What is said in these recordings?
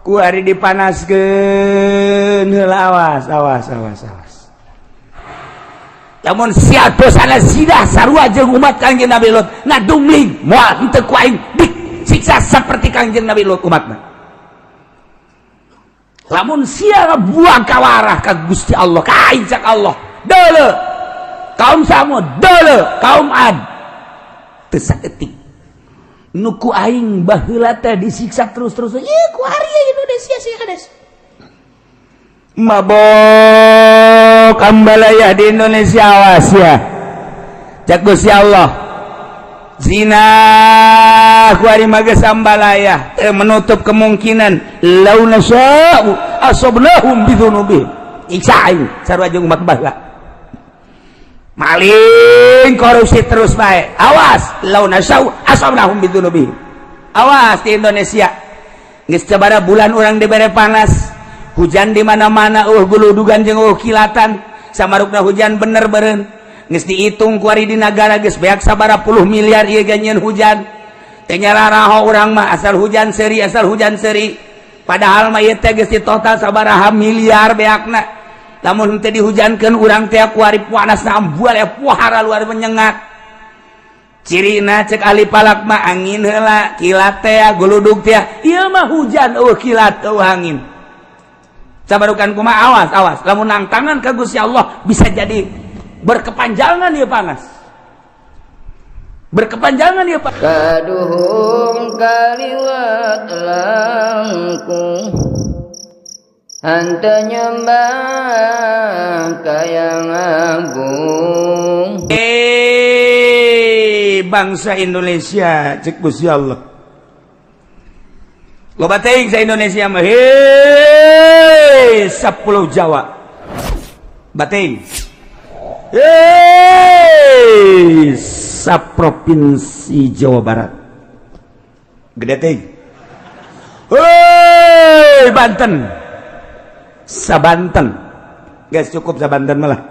Ku ari dipanaskeun heula, awas, awas, awas, awas. Lamun sia dosana zina sarua jeung umat Kangjeng Nabi Lut, ngadumling, moal henteu ku aing disiksa seperti Kangjeng Nabi Lut umatna. Lamun sia ngabuang kawarah ka Gusti Allah, ka aing, cak Allah, deuleu kaum Samud, deuleu kaum Ad, teu saeutik nu ku aing baheula teh disiksa terus-terus. Ieu ku ari Indonesia sih kades mabok ambalaya di Indonesia, awas ya, cak Gusti Allah. Zina ku ari mah geus ambalaya, teu menutup kemungkinan lau nasya'u asabnahum bidzunubihim. Siksa aing sarua jeung umat baheula. Maling, korupsi terus bae, awas, lau nasya'u asabnahum bidzunubihim. Awas di Indonesia, geus sabaraha bulan urang dibere panas, hujan di mana-mana, guludugan jeung kilatan. Samarukna hujan bener beren, geus dihitung kuari di nagara geus beak sabaraha puluh miliar ieu ganyeun hujan teh. Nyararaho urang mah, asal hujan seri, asal hujan seri. Padahal mah ieu teh geus di total sabaraha miliar beakna. Lamun teu dihujankeun urang teh kuari panasna ambual ya, puhara luar menyengat. Cirina cek ahli falak mah angin heula, kilat teh, guludug teh. Ieu mah hujan euweuh kilat, euweuh angin. Sabarukan kumaha? Awas, awas, lamun nangtangan ka Gusti Allah bisa jadi berkepanjangan ya, panas berkepanjangan ya, Pak. Kaduhung kaliwat langkung henteu nyembah ka Yang Agung. Eh, bangsa Indonesia, cek Gusti Allah, loba teuing sa Indonesia mah. Hei, 10 Jawa bating, hei, sa provinsi Jawa Barat gede teuing, hei, Banten, sa Banten. Guys, cukup sa Banten malah.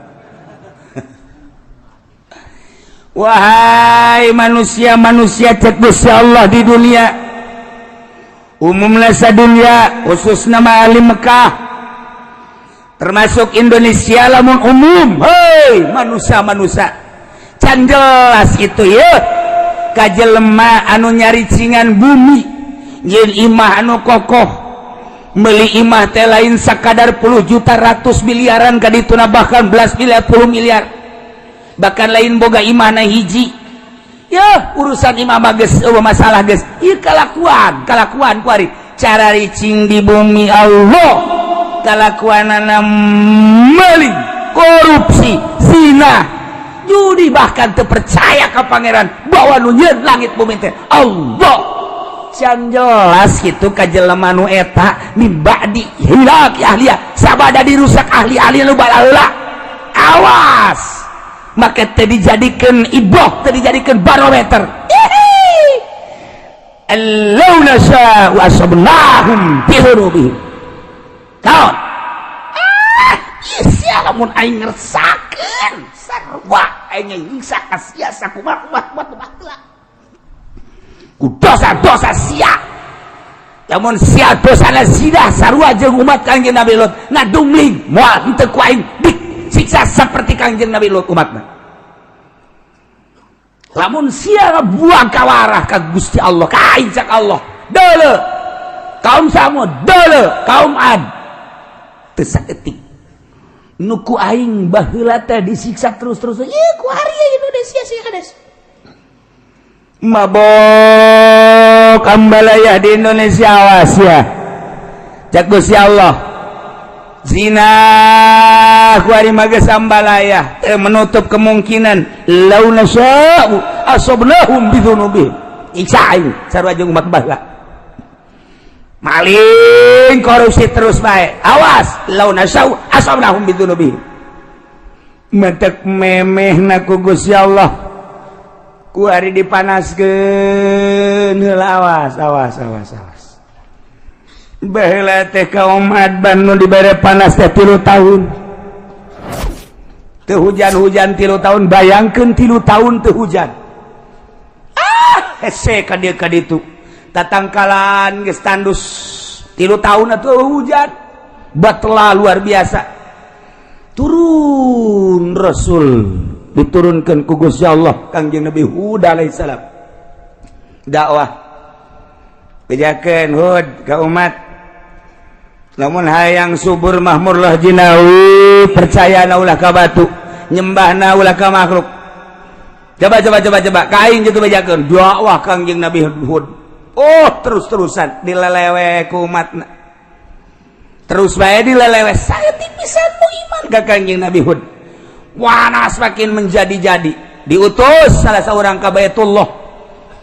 Wahai manusia-manusia, cek Gusti Allah, di dunia umumnya, sa dunia, khusus nama ahli Mekah, termasuk Indonesia lamun umum. Hei, manusia-manusia, can jelas itu ya kajelema anu nyaricingan bumi jeung imah anu kokoh. Meuli imah teh lain sakadar puluh juta, ratus miliaran kadituna, bahkan belas miliar, puluh miliar. Bahkan lain boga imah na hiji ya, urusan imah mah geus euweuh masalah geus. Ieu kalakuan kalakuan kuari cara ricing di bumi Allah, kalakuanana maling, korupsi, zina, judi, bahkan terpercaya ke Pangeran bahwa nu nyieun langit bumi teh Allah. Can jelas gitu ka jelema nu eta min ba'di hilak ahliya, sabada dirusak ahli-ahli nu baheula. Awas, maka teh dijadikan iboh, teh dijadikan barometer. Allau nasya wa asabnahum bidhunubihim. Naon? Ah, sia, lamun aing ngersakeun sarua aing nyiksa ka sia sakumaha kumaha kumaha ku dosa-dosa sia. Lamun sia dosana zina sarua jeung umat Kangjeng Nabi Lut, ngadumling, moal henteu ku aing disiksa seperti Kangjeng Nabi Lut umatna. Lamun sia ngabuang kawarah ka Gusti Allah, ka aing, cak Allah, deuleu kaum Samud, deuleu kaum Ad, teu saeutik nu ku aing baheula teh disiksa terus-terus. Ieu ku ari Indonesia sih kades mabok ambalaya di Indonesia, awas ya, cek Gusti Allah. Zina ku ari mah geus ambalaya, teu menutup kemungkinan lau nasya'u asabnahum bidzunubihim. Siksa aing sarua jeung umat baheula. Maling, korupsi terus bae, awas, lau nasya'u asabnahum bidzunubihim. Mentek memehna ku Gusti Allah ku ari dipanaskeun heula. Awas, awas, awas, awas. Baheula teh kaum Ad nu dibere panas teh 3 tahun teu hujan-hujan. 3 tahun, bayangkeun, 3 tahun teu hujan. Ah, hese ka dieu ka ditu, tatangkalan geus tandus. 3 tahun atau hujan batla luar biasa. Turun Rasul, diturunkan ku Gusti Allah Kangjeng Nabi Hud alaihissalam, dakwah, bejakeun Hud ka umat, lamun hayang subur makmur lah jinawi, percaya na ulah ka batu, nyembahna ulah ka makhluk. Coba, coba, coba, coba ka aing gitu. Bejakeun dakwah Kangjeng Nabi Hud. Oh, terus-terusan dilelewe ku umatna, terus bae dilelewe. Saya tipisan mu iman ka Kangjeng Nabi Hud. Wanas makin menjadi-jadi, diutus salah seorang ka Baitullah.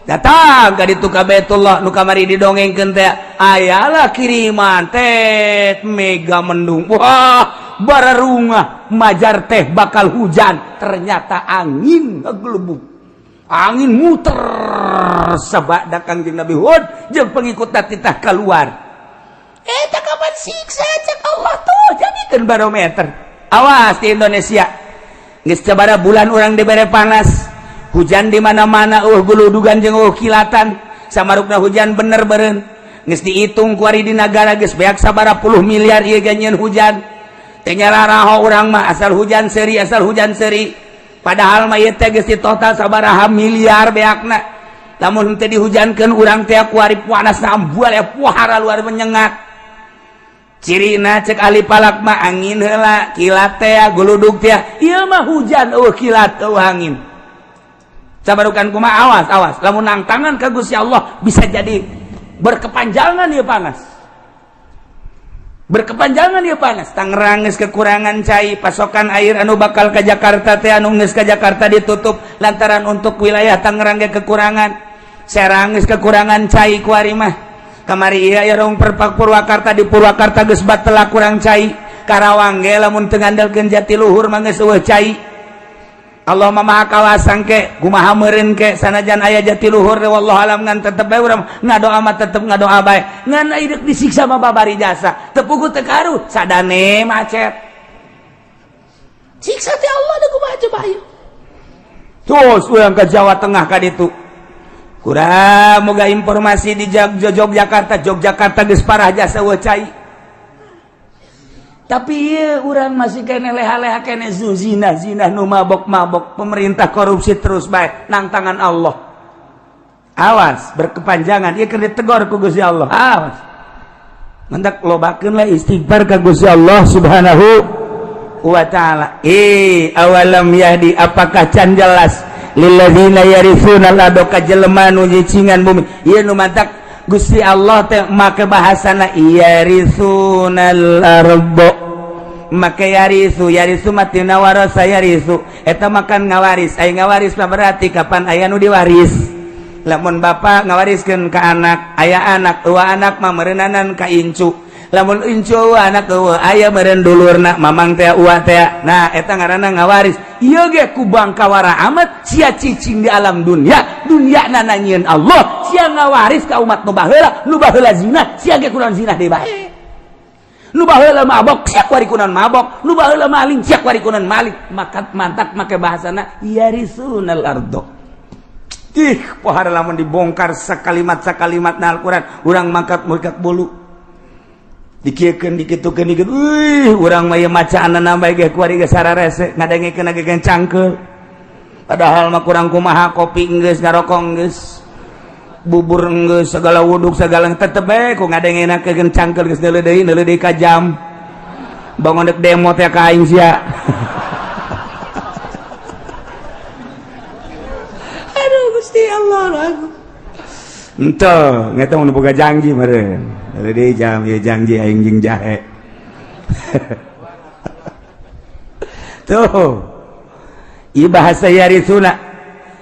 Datang ka ditu ka Baitullah nu kamari didongengkeun teh, ayalah kiriman teh mega mendung. Wah, bararungah majar teh bakal hujan, ternyata angin ngegelebug, angin muter sabada Kangjeng Nabi Hud jeung pengikut titah keluar. Eta kapan siksa cek Allah tuh, jadikeun barometer. Awas di Indonesia, geus sabaraha bulan urang dibere panas, hujan di mana-mana, guludugan jeung kilatan. Samarukna hujan bener beren, geus dihitung kuari di nagara geus beak sabaraha puluh miliar ieu ganyeun hujan. Teu nyararaho urang mah, asal hujan seri, asal hujan seri. Padahal mah ieu teh geus di total sabaraha miliar beakna. Lamun teu dihujankeun urang teh kuari panas ambual ya, puhara luar menyengat. Cirina cek ahli falak mah angin heula, kilat teh, guludug teh. Ieu mah hujan euweuh kilat, euweuh angin. Sabarukan kumaha? Awas, awas lamun nangtangan ka Gusti Allah, bisa jadi berkepanjangan ieu panas, berkepanjangan ieu panas. Tangerang geus kekurangan cai, pasokan air anu bakal ke Jakarta teh, anu geus ka Jakarta ditutup lantaran untuk wilayah Tangerang ge kekurangan. Serang geus kekurangan cai kuari mah. Kamari ieu aya rong perpak Purwakarta, di Purwakarta geus batela kurang cai. Karawang ge lamun teu ngandalkeun Jatiluhur mah geus euweuh cai. Allah mah maha kawasang ke kumaha meureun ke, sanajan aya Jatiluhur, wallahu alam, ngan tetep bae urang ngadoa mah, tetep ngadoa bae. Ngan deuk disiksa mah babari jasa, teu puguh teu karuh sadane macet. Siksa teh Allah deuk kumaha coba ayo. Terus urang ke Jawa Tengah ka ditu, kurang moga informasi di Yogyakarta. Yogyakarta geus parah jasa euweuh cai, tapi iya urang masih kene leha-leha kene, zina zina, nu mabok-mabok, pemerintah korupsi terus bae nang tangan Allah. Awas berkepanjangan ieu keur ditegor ku Gusti Allah. Awas, mendak lobakeun lah istighfar ka Gusti Allah Subhanahu wa taala. Eh, awalam yahdi, apakah can jelas, lilladzina yarithuna al ka jelema nu nyicingan bumi? Ieu nu mantak Gusti Allah teh make bahasana yarithunal ardo, make yaritsu. Yaritsu matina warasa yaritsu, eta makan ngawaris. Aya ngawaris mah berarti kapan aya nu diwaris. Lamun bapak ngawariskeun ka anak, aya anak eueuh, anak mah meureunnanan ka incu. Lamun incu eueuh, anak eueuh, aya meureun dulurna, mamang teh, uwa teh. Nah, eta ngaranna ngawaris. Ieu ge ku bangkawara amat sia cicing di alam dunia, dunia nananyieun Allah. Sia ngawaris ka umat nu baheula. Nu baheula zina, sia ge kunaon zina deui bae. Nu baheula mabok, sia kuari kunaon mabok. Nu baheula maling, sia kuari kunaon maling. Maka mantak make bahasana yarisunal ardo. Ih, pohara lamun dibongkar sakalimat sakalimat na Al-Qur'an, urang mangkat mangkat bolu, dikiekeun, dikitukeun, dikit. Wih, urang mah ieu macaanna bae ge kuari ge sararese, ngadengekeun ge cangkeul. Padahal mah kurang kumaha, kopi geus, ngarokok geus, bubur geus, segala wuduk segala, tetep bae ku ngadengenakeun cangkeul. Geus neuleuh deui, neuleuh deui ka jam, bangun dek demo teh ka aing sia. Aduh Gusti Allah, ente ngeta mun boga janji meureun, neuleuh deui jam, ieu janji aing jeung jahe tuh. Ieu bahasa yarithuna,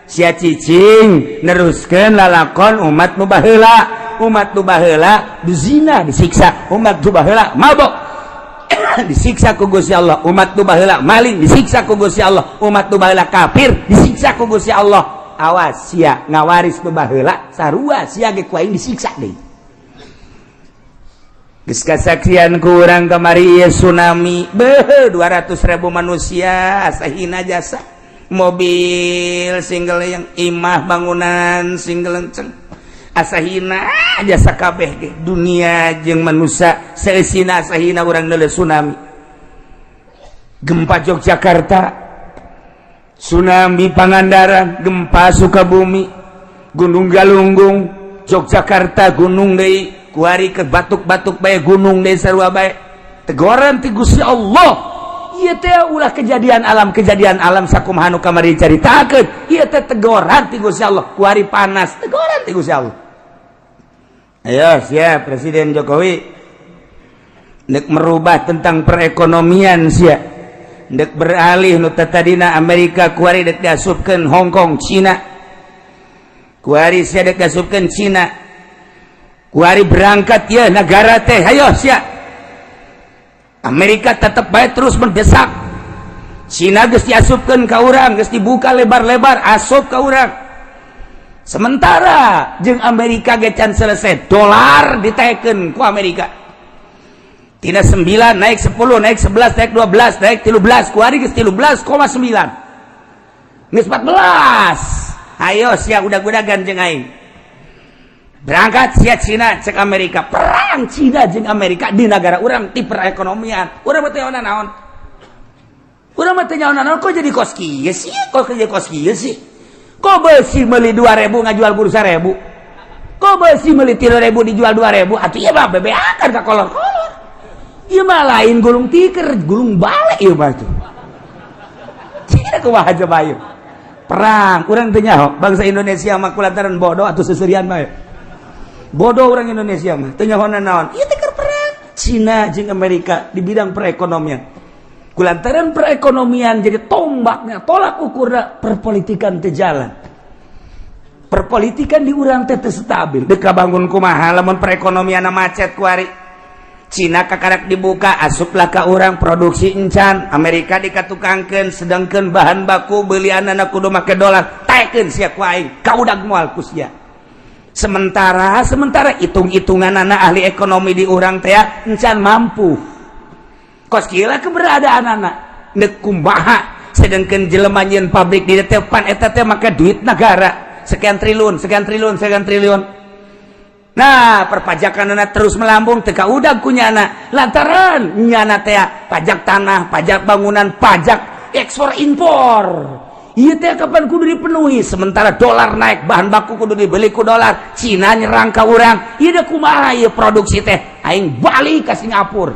sia cicing neruskeun lalakon umat nu baheula. Umat nu baheula zina disiksa, umat nu baheula mabok disiksa ku Gusti Allah, umat nu baheula maling disiksa ku Gusti Allah, umat nu baheula kafir disiksa ku Gusti Allah. Awas sia ngawaris nu baheula, sarua sia ge ku aing disiksa deui. Geus kasaksian ku urang kamari ieu tsunami, beuh, 200.000 manusia sahina jasa, mobil single yang imah bangunan single enceng. Asa hina jasa kabeh ge dunia jeung manusia seusina. Asa hina urang neuleuh tsunami, gempa Yogyakarta, tsunami Pangandaran, gempa Sukabumi, Gunung Galunggung, Yogyakarta gunung deui, kuari ke batuk-batuk bae gunung deui, sarua bae. Tegoran ti Gusti Allah ieu teh. Ulah kejadian alam, kejadian alam sakumaha nu kamari caritakeun, ieu teh tegoran ti Gusti Allah. Kuari panas, tegoran ti Gusti Allah. Ayo siap, Presiden Jokowi nek merubah tentang perekonomian, sia dek beralih nu tadina Amerika, kuari dek diasupkeun Hong Kong, Cina. Kuari sia dek diasupkeun Cina. Kuari berangkat ya negara teh. Ayo sia, Amerika tetap baik terus mendesak Cina. Geus diasupkeun ka urang, geus dibuka lebar-lebar asup ka urang. Sementara jeung Amerika ge can selesai, dolar ditaekkeun ku Amerika. Tina 9 naik 10, naik 11, naik 12, naik 13. Kuari geus 13,9, geus 14. Ayo sia, udah-udagan jeung aing, berangkat sia Cina. Cek Amerika, perang Cina jeung Amerika di negara urang ti perekonomian. Urang mah teu naon, urang mah teu naon. Kok jadi kos kieu sih? Kok jadi kos kieu sih? Kok besi meuli 2000 ngajual bursa 1000? Kok besi meuli 3000 dijual 2000? Atuh ieu mah bebeakan ka kolor-kolor. Ieu mah lain gulung tiker, gulung balik ieu mah tuh. Cina kumaha coba ieu? Perang, urang teu nyaho. Bangsa Indonesia mah kulantaran bodoh atau seserian mah. Bodoh orang Indonesia mah, teu nyaho naon. Ieu teh perang Cina jeung Amerika di bidang perekonomian. Kulantaran perekonomian jadi tombaknya, tolak ukurna perpolitikan teu jalan. Perpolitikan di urang teh teu stabil. Dek bangun kumaha lamun perekonomian macet kuari? Cina kakarak dibuka, asuplah ka urang, produksi encan. Amerika dikatukangkeun, sedangkan bahan baku belianana kudu make dolar. Taekeun sia ku aing, kaudag moal ku sia. Sementara sementara hitung-hitungan anak ahli ekonomi di urang teh encan mampu. Kos kieu keberadaan anak nek kumaha, sedangkan jelema nyieun pabrik di depan eta teh make duit negara sekian triliun, sekian triliun, sekian triliun. Nah, perpajakan anak terus melambung, teka udah kunyana lantaran nyana teh pajak tanah, pajak bangunan, pajak ekspor impor. Iya teh kapan kudu dipenuhi? Sementara dolar naik, bahan baku kudu dibeli ku dolar. Cina nyerang ka urang. Ieu kumaha ieu produksi teh? Aing balik ke Singapura.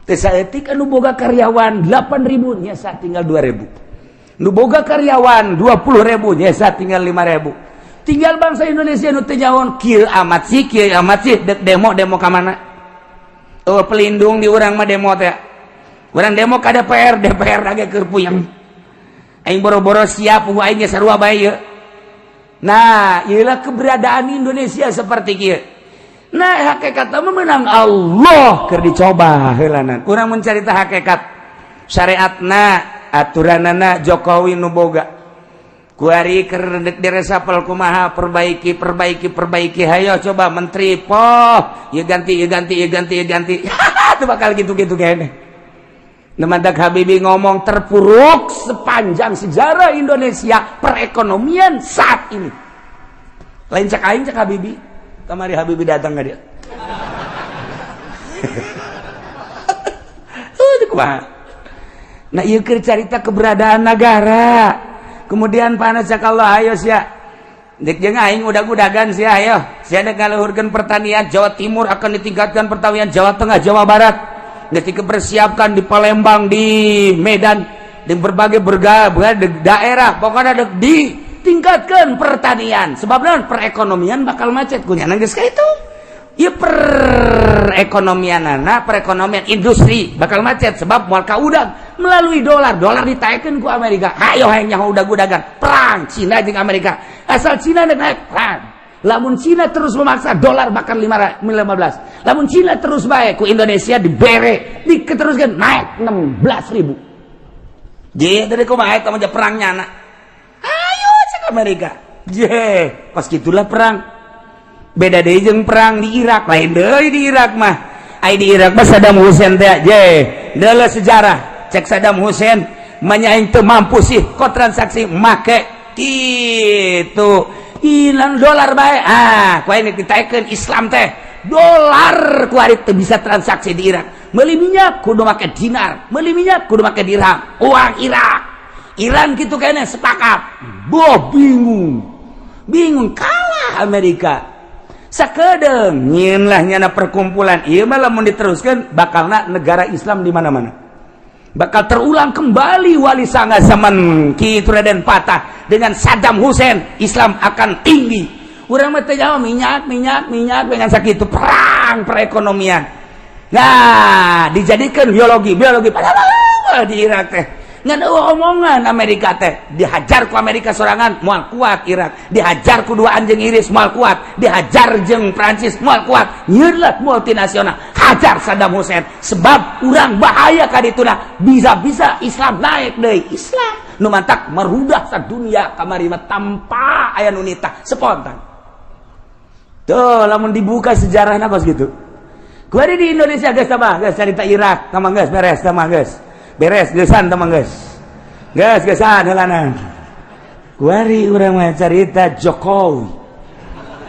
Teh saeutik anu boga karyawan 8000 nyesa tinggal 2000. Nu boga karyawan 20.000 nyesa tinggal 5000. Tinggal bangsa Indonesia nu teu nyaho, kieu amat sih, kieu amat sih. Dek demo, demo ka mana? Oh, pelindung di urang mah demo teh. Urang demo ka DPR, DPR lagi keur puyeng. Aing boro-boro siap, aing ge sarua bae ieu. Nah, ieulah keberadaan Indonesia seperti kieu. Nah, hakikat mah menang Allah keur dicoba heulanan. Urang mencarita hakikat syariatna, aturanana Jokowi nu boga. Kuari keur dek diresapel kumaha? Perbaiki, perbaiki, perbaiki. Hayo coba menteri poh ya ganti, ya ganti, ya ganti, ya ganti. Itu bakal gitu-gitu kayaknya. Nemandak Habibie ngomong terpuruk sepanjang sejarah Indonesia perekonomian saat ini. Lain cek aing, cek Habibie. Kamari Habibie datang ke dia. Kumaha? Nah, ieu keur carita keberadaan negara. Kemudian panas, cek Allah, ayo sia. Dek jeung aing udag-udagan sia, ayo. Sia dek ngaluhurkeun pertanian Jawa Timur, akan ditingkatkan pertanian Jawa Tengah, Jawa Barat. Geus dipersiapkan di Palembang, di Medan, di berbagai berbagai daerah, pokoknya dek ditingkatkan pertanian. Sebab naon? Perekonomian bakal macet kunyana geus ka itu. Ya, perekonomian anak, perekonomian industri bakal macet sebab moal kaudang melalui dolar. Dolar ditaekkeun ku Amerika. Hayo hayang nyaho udag-udagan perang Cina jeung Amerika. Asal Cina naik, perang. Lamun Cina terus memaksa, dolar bakal 15. Lamun Cina terus baik, ku Indonesia dibere diteruskan naik 16 ribu. Je dari kumaha eta mah perangnya anak? Ayo cek Amerika je, pas gitulah perang. Beda deui jeung perang di Irak, lain deui di Irak mah. Ai di Irak mah Saddam Hussein teh je deuleu sejarah. Cek Saddam Hussein manya, aing teu mampu sih kok transaksi make gitu. Hilang dolar bae. Ah, ku aing ditaekeun Islam teh. Dolar ku ari teu bisa transaksi di Irak. Meuli minyak kudu make dinar, meuli minyak kudu make dirham. Uang Irak. Iran gitu kayaknya sepakat. Boh, bingung. Bingung, kalah Amerika. Sakedeung nyieun lah nyana perkumpulan. Ieu mah lamun diteruskan bakalna negara Islam di mana-mana. Bakal terulang kembali Wali Sanga zaman Ki Raden Patah dengan Saddam Hussein. Islam akan tinggi. Urang mah teu jauh, minyak, minyak, minyak dengan sakitu perang perekonomian. Nah, dijadikan biologi, biologi padahal di Irak teh ngan eueuh omongan Amerika teh. Dihajar ku Amerika sorangan moal kuat Irak, dihajar ku dua anjing Inggris moal kuat, dihajar jeung Prancis moal kuat. Nyieun lah multinasional, hajar Saddam Hussein, sebab urang bahaya ka dituna, bisa-bisa Islam naik deui. Islam nu mantak merudah sadunia kamari mah tanpa aya nu nitah, spontan tuh. Lamun dibuka sejarahna kos gitu. Kuari di Indonesia geus tambah geus carita Irak tambah geus beres, tambah geus beres, geusan tambah geus geus geusan heulana. Kuari urang mah carita Jokowi,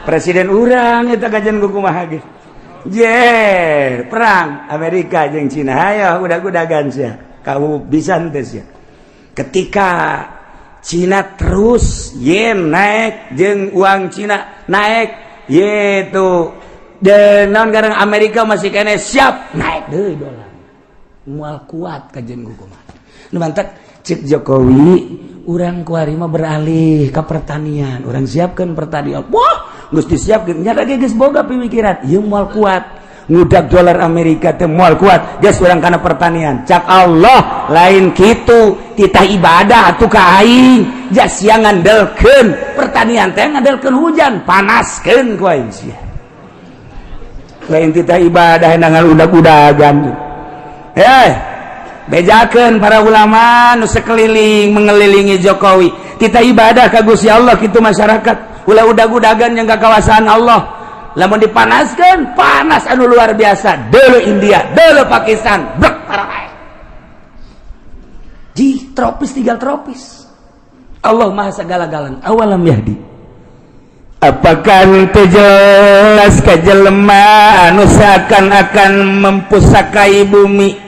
presiden urang eta kajian kumaha ge. Je, perang Amerika jeung Cina, hayo udah-udagan sia. Kamu bisa henteu sia? Ketika Cina terus yen naik jeung uang Cina naik yaitu dan naon garang Amerika masih kene siap naik deui dolar, moal kuat kajian kumaha. Nu mantak cek Jokowi, urang kuari mah beralih ke pertanian, urang siapkan pertanian. Wah, geus disiapkeun nya ge, geus boga pemikiran ieu moal kuat ngudak dolar Amerika teh, moal kuat, geus urang kana pertanian. Cak Allah, lain kitu, titah ibadah atuh ka aing, jas sia ngandelkeun pertanian teh ngandelkeun hujan, panaskeun ku aing sia. Lain titah ibadah nangal udag-udagan. Eh, bejakeun para ulama nu sekeliling mengelilingi Jokowi, kita ibadah ka Gusti Allah kitu. Masyarakat ulah udag-udagan yang kawasan Allah. Lamun dipanaskan, panas anu luar biasa. Dulu India, dulu Pakistan, brek para di tropis, tinggal tropis. Allah Maha segala-galana. Awalam yahdi, apakah teu jelas ka jelema anu seakan-akan mempusakai bumi?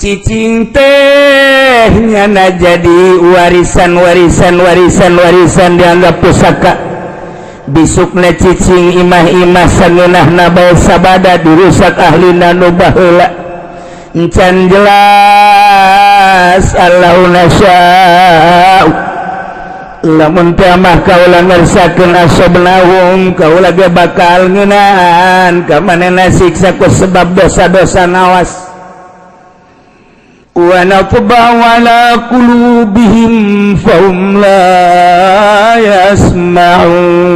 Cicing teh nyana jadi warisan, warisan, warisan, warisan, dianggap pusaka. Bisukna cicing imah-imah sangeunahna bae sabada dirusak ahlina nu baheula. Encan jelas Allahu nasya'u, lamun teh mah kaula ngersakeun, asobnahum, kaula ge bakal ngeunaan ka manehna siksa ku sebab dosa-dosa. Nawas, wa natba'u ala qulubihim fahum la yasma'un.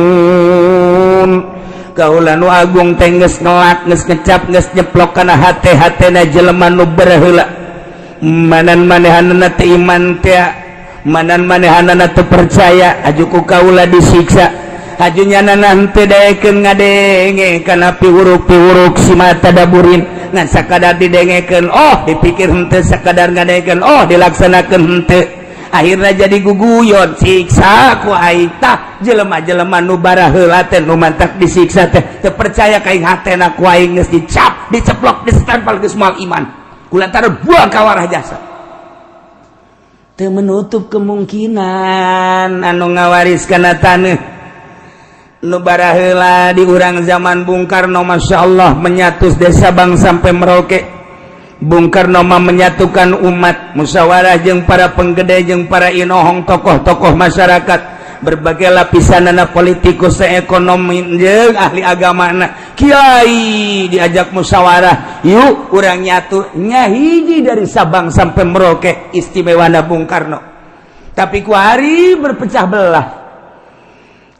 Kaula nu agung teh geus ngelak, geus ngecap, geus nyeplok kana hate-hatena jelema nu baheula. Manan manehanana teh iman teh, manan manehanana teu percaya, aju ku kaula disiksa. Aju nyana henteu daekeun ngadenge kana piwuruk-piwuruk si mata daburin, ngan sakadar didengekeun oh dipikir henteu, sakadar ngadengekeun oh dilaksanakeun henteu, akhirnya jadi guguyon, siksa ku aing. Tah, jelema-jelema nu baraheula teh nu mantak disiksa teh teu percaya ka aing, hatena ku aing geus dicap, diceplok, ditempel, geus moal iman, kulantaran buang ka warah jasa. Teu menutup kemungkinan anu ngawaris kana taneuh nu baraheula di urang zaman Bung Karno, Masya Allah, menyatus desa Bang sampai Merauke. Bung Karno mah menyatukan umat, musyawarah jeung para penggede, jeung para inohong, tokoh-tokoh masyarakat berbagai lapisan, anak politikus, ekonomi jeung ahli agama, kiai, diajak musyawarah, yuk urang nyatu nyahiji dari Sabang sampai Merauke. Istimewa Bung Karno, tapi kuari berpecah belah.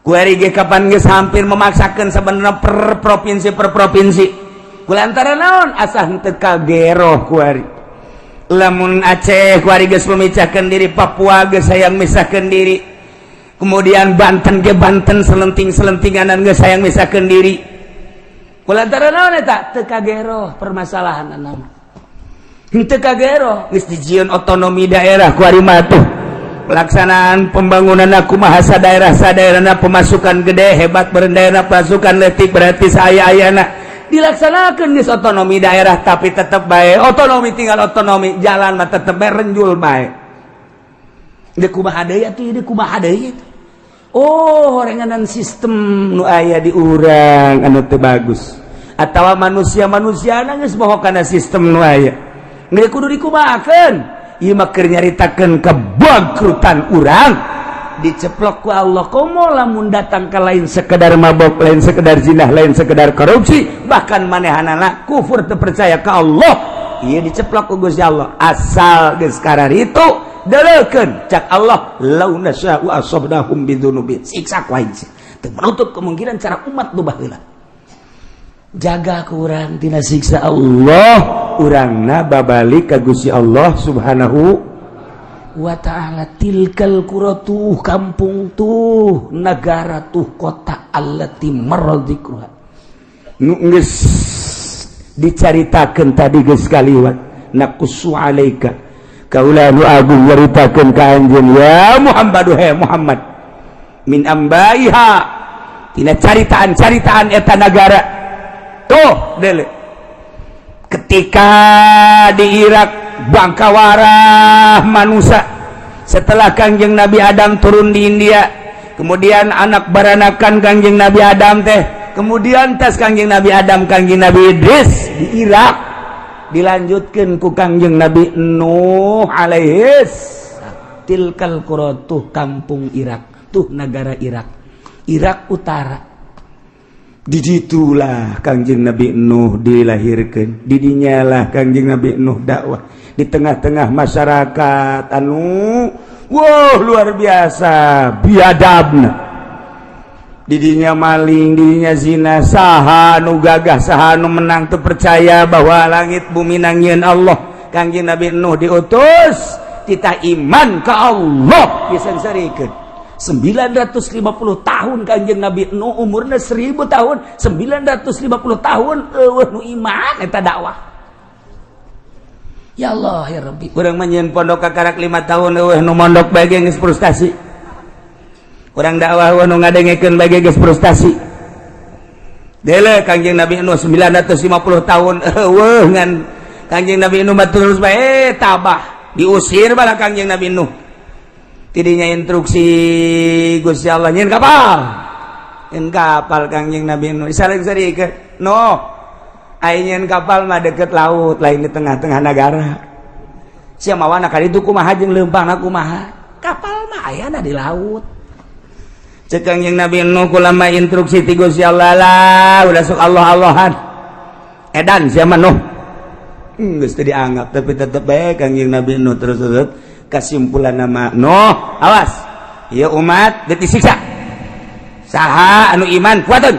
Kuari ge kapan geus hampir memaksakan sebenarnya per provinsi, per provinsi, kulantaran naon? Asa henteu kageroh kuari. Lamun Aceh kuari geus memecahkan diri, Papua geus hayang misahkan diri, kemudian Banten ge Banten selenting-selentinganan geus hayang misahkeun diri. Kulantaran naon eta? Teu kageroh permasalahan nama, henteu kageroh. Geus dijieun otonomi daerah kuari mah tuh. Pelaksanaan pembangunan kumaha daerah, daerah pemasukan gede hebat, daerah pasukan letik, berarti saya ayana dilaksanakan di otonomi daerah, tapi tetap baik otonomi, tinggal otonomi jalan mah tetap baik renjul baik. Di kumaha deui atuh, di kumaha deui? Oh, horenganan sistem nu aya di urang anu teu bagus atawa manusia-manusia geus bohong kana sistem nu aya. Geus kudu dikumahakeun? Ieu mah keur nyaritakeun kebangkrutan urang, diceplok ku Allah. Komo lamun datang ke lain sekedar mabok, lain sekedar zina, lain sekedar korupsi, bahkan manehanana kufur, teu percaya ka Allah. Ieu diceplok ku Gusti Allah. Asal geus itu deleukeun, cak Allah, lau nasya'u asabnahum bidzunubihim, siksa ku aing. Teu menutup kemungkinan cara umat nu baheula jaga kurang tina siksa Allah, urangna babalik ka Gusti Allah Subhanahu wa ta'ala. Tilkal qura, tuh kampung, tuh negara, tuh kota, allati marra dzikruha, nu geus dicaritakeun tadi, geus kaliwat. Naqussu alaika, kaula nu agung nyaritakeun ka anjeun ya Muhammad, he Muhammad, min ambaiha, tina caritaan-caritaan eta nagara. Tuh dele, ketika di Irak bangkawarah manusia setelah Kangjeng Nabi Adam turun di India, kemudian anak baranakan Kangjeng Nabi Adam teh, kemudian tas Kangjeng Nabi Adam, Kangjeng Nabi Idris di Irak, dilanjutkan ku Kangjeng Nabi Nuh alaihis. Tilkal qura, tuh kampung Irak, tuh negara Irak, Irak Utara. Diditulah Kangjeng Nabi Nuh dilahirkan, didinyalah Kangjeng Nabi Nuh dakwah di tengah-tengah masyarakat anu wow luar biasa biadabna. Didinya maling, didinya zina. Saha nu gagah, saha nu menang? Tuh percaya bahwa langit bumi nangieun Allah. Kangjeng Nabi Nuh diutus, kita iman ke Allah disengsarikeun 950 tahun. Kanjeng Nabi Nuh umurnya 1000 tahun, 950 tahun eueuh nu iman eta dakwah. Ya Allah ya Rabbi, urang mah nyieun pondok kakarak 5 tahun, eueuh nu mondok bae geus frustasi. Urang dakwah, eueuh nu ngadengekeun bae geus frustasi. Dele Kanjeng Nabi Nuh 950 tahun eueuh, ngan Kanjeng Nabi Nuh mah terus bae tabah, diusir bala Kanjeng Nabi Nuh. Tidinya instruksi Gusti Allah, nyieun kapal, nyieun kapal. Kangjeng Nabi Nuh saling ke no nyieun kapal mah deket laut, lain di tengah-tengah negara. Siapa mawana kali itu kumaha jeung leumpangna kumaha? Kapal mah ayana di laut. Cek Kangjeng Nabi Nuh, kulama instruksi ti Gusti Allah lah, udah sok Allah Allahan, edan siapa Nuh. Geus teu dianggap, tapi tetep bae Kangjeng Nabi Nuh terus terus. Kesimpulan nama Nuh, awas ya umat, disiksa. Saha anu iman kuatun.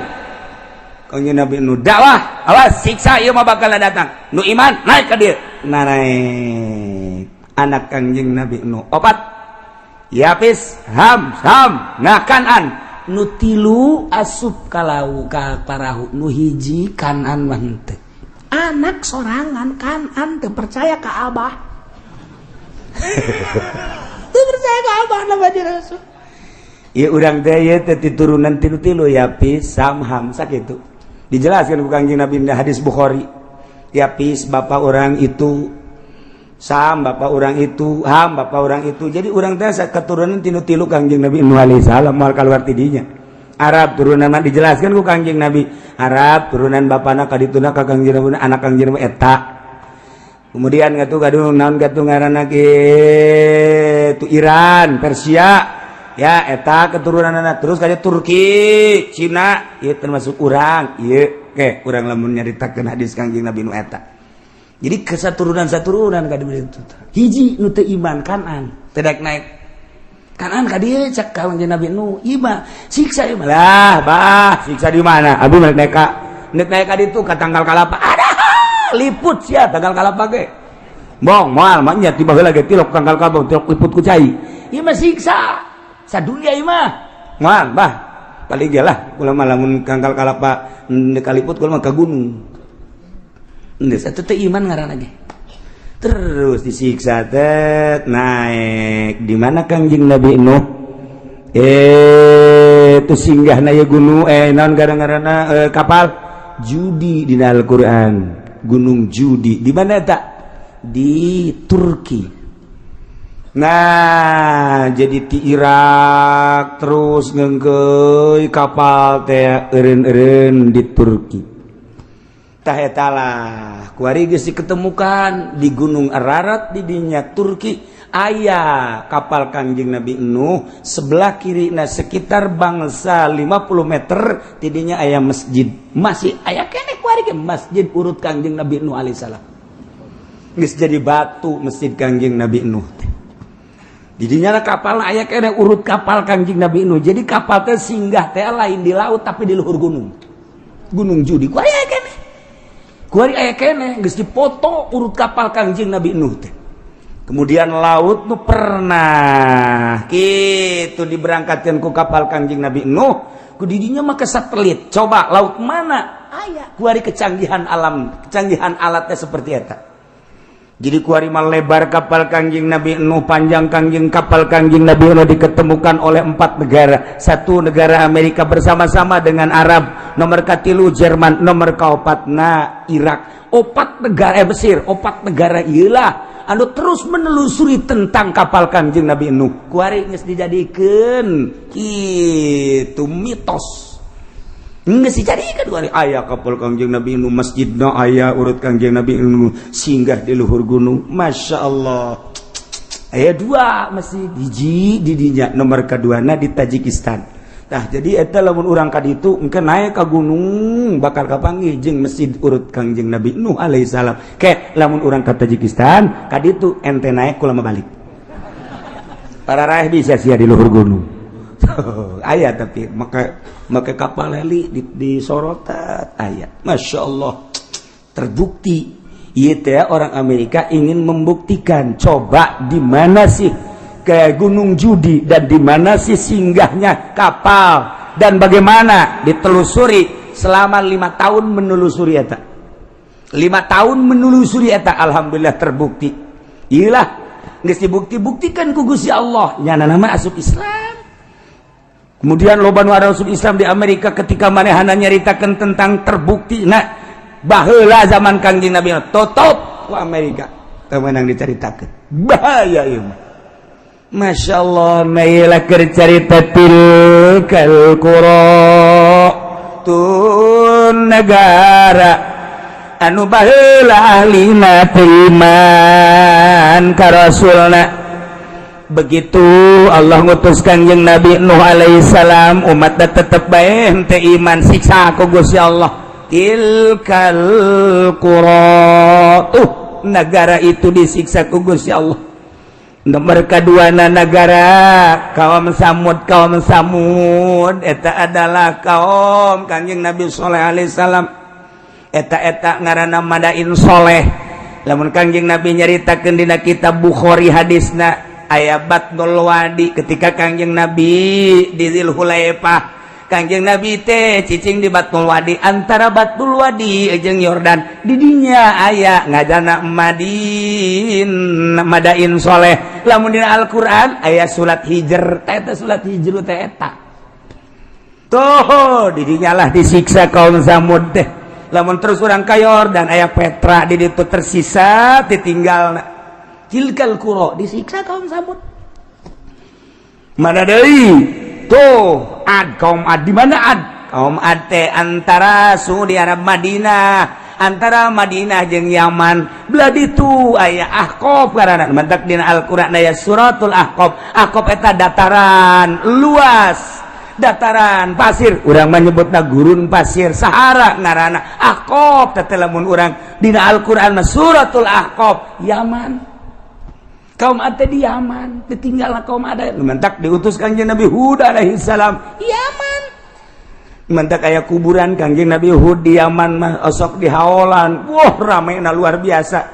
Kangjeng Nabi Nuh dakwah, awas siksa ieu mah bakal datang, nu iman naik ka dieu. Nah, naik anak Kangjeng Nabi Nuh opat, Yapis, Ham, Sam, nah Kanan. Nu tilu asup kalau ka parahu, nu hiji Kanan mah henteu. Anak sorangan Kanan teu percaya ka abah, teu percaya ka abah nama Rasul. Ya urang teh ieu teh turunan tilu-tilu, Yapis, Sam, Ham, sakitu. Dijelaskan ku Kangjeng Nabi di hadis Bukhari. Yapis bapak orang itu, Sam bapak orang itu, Ham bapak orang itu. Jadi urang teh keturunan tilu-tilu Kangjeng Nabi Nuh alaihi salam, moal keluar tidinya. Arab turunan mah dijelaskan ku Kangjeng Nabi. Arab turunan bapana kadituna ka Kangjeng Nabi, anak Kangjeng Nabi eta. Kemudian ngatu gaduh naon gatuh ngaranna kitu, Iran, Persia ya, eta keturunan anak. Terus kayak Turki, Cina ya, termasuk urang ieu. Ke urang lamun nyaritakeun hadis Kangjeng Nabi nu eta. Jadi kesaturunan saturunan ka ditu. Hiji nu teu iman, Kanan, teu daek naik. Kanan ka dieu, cek Kangjeng Nabi nu ieu siksa ieu lah. Bah, siksa di mana? Abi naik ka, nek naik ka ditu ka tangkal kalapa, ada liput sia tangkal kalapa ge. Bong moal mah nya, tiba heula ge tilok tangkal kalapa, tilok liput ku cai. Ieu mah siksa sadunia ieu mah. Moal bah, paling ge lah kula mah lamun tangkal kalapa kaliput, kula mah ka gunung. Geus, eta teh iman ngaranna ge. Terus disiksa teh naik di mana Kangjeng Nabi Nuh? Itu singgah na gunung, naon gara-garana, kapal Judi di Al-Qur'an. Gunung Judi di mana tak? Di Turki. Nah, jadi di Irak terus ngengkeuy kapal teh eureun-eureun di Turki. Tah, eta lah kuari geus diketemukan di Gunung Ararat di dinya Turki, aya kapal Kangjeng Nabi Nuh sebelah kiri. Nah, sekitar bangsa 50 meter tidinya aya masjid, masih aya keneh kuari ke masjid urut Kangjeng Nabi Nuh alaihissalam. Geus jadi batu masjid Kangjeng Nabi Nuh teh. Didinya kapal aya keneh urut kapal Kangjeng Nabi Nuh. Jadi kapal teh singgah teh lain di laut, tapi di luhur gunung, Gunung Judi. Kuari aya keneh, kuari aya keneh, geus dipoto urut kapal Kangjeng Nabi Nuh teh. Kemudian laut nu pernah gitu diberangkatkan ku kapal Kangjeng Nabi Nuh, ku didinya maka satelit coba laut mana aya. Kuari kecanggihan alam, kecanggihan alatnya seperti eta. Jadi kuari mah lebar kapal Kangjeng Nabi Nuh, panjang Kangjeng kapal Kangjeng Nabi Nuh diketemukan oleh empat negara. Satu negara Amerika bersama-sama dengan Arab, nomor katilu Jerman, nomor kaopatna Irak. Opat negara, Mesir, opat negara iyalah anu terus menelusuri tentang kapal Kangjeng Nabi Nuh. Kuari geus dijadikeun kitu mitos. Geus dijadikeun kuari aya kapal Kangjeng Nabi Nuh, masjidna aya urut Kangjeng Nabi Nuh singgah di luhur gunung. Masya Allah. Aya dua masjid, hiji di dinya, nomor keduana di Tajikistan. Nah, jadi eta lamun urang ka ditu engke naik ka gunung bakal kapanggih jeung masjid urut Kangjeng Nabi Nuh alaihissalam. Ke lamun urang ka Tajikistan ka ditu ente naik kulama balik. Para raih bisa sia di luhur gunung. Aya, tapi maka maka kapal heli di sorotan aya. Masya Allah, terbukti. Ieu teh orang Amerika ingin membuktikan, coba di mana sih ke Gunung Judi dan di mana sih singgahnya kapal dan bagaimana ditelusuri selama 5 tahun menelusuri eta, 5 tahun menelusuri eta. Alhamdulillah terbukti. Iyalah, geus dibukti-buktikan ku Gusti Allah, nyana nama asup Islam. Kemudian loba nu asup Islam di Amerika ketika manehana nyaritakeun tentang terbukti. Nah, baheula zaman Kangjeng Nabi tutup ku Amerika, teu meunang dicaritakeun, bahaya ieu mah. Masya Allah, mailah cerita tilkal qura, tun negara anu baheula ahlina teu iman ka rasulna. Begitu Allah ngutus Kangjeng Nabi Nuh alaihissalam, umatna tetep bae henteu iman, siksa ku Gusti Allah. Tilkal qura, tuh negara itu disiksa ku Gusti Allah. Nomor kedua negara kaum Samud. Kaum Samud eta adalah kaum Kangjeng Nabi Soleh alaihissalam. Eta-eta ngaranna Madain Soleh. Lamun Kangjeng Nabi nyaritakeun dina kitab Bukhari, hadisna aya Batnul Wadi. Ketika Kangjeng Nabi di Dzulhulaifah, Kangjeng Nabi teh cicing di Batnul Wadi, antara Batnul Wadi jeung Yordan. Didinya aya ngajana Madin, Madain Soleh. Lamun dina Al-Qur'an aya surat Hijr, eta surat Hijr teh eta tuh. Didinya lah disiksa kaum Samud teh. Lamun terus urang ka Yordan aya Petra, di ditu tersisa ditinggal. Tilkal qura disiksa kaum Samud. Mana deui tuh? Ad, kaum Ad. Di mana Ad? Kaum Ad teh antara Saudi Arab, Madinah, antara Madinah jeung Yaman belah ditu aya Ahqaf karana. Mantak dina Al-Qur'an aya suratul Ahqaf. Ahqaf eta dataran luas, dataran pasir, urang menyebutna gurun pasir, Sahara ngaranna. Ahqaf teh lamun urang dina Al-Qur'an mah suratul Ahqaf, Yaman. Kaum Ad di Yaman ditinggal. Kaum Ad mantak diutus Kangjeng Nabi Hud alaihi salam Yaman. Mantak aya kuburan Kangjeng Nabi Hud di Yaman mah, osok di haolan. Wah, rame na luar biasa.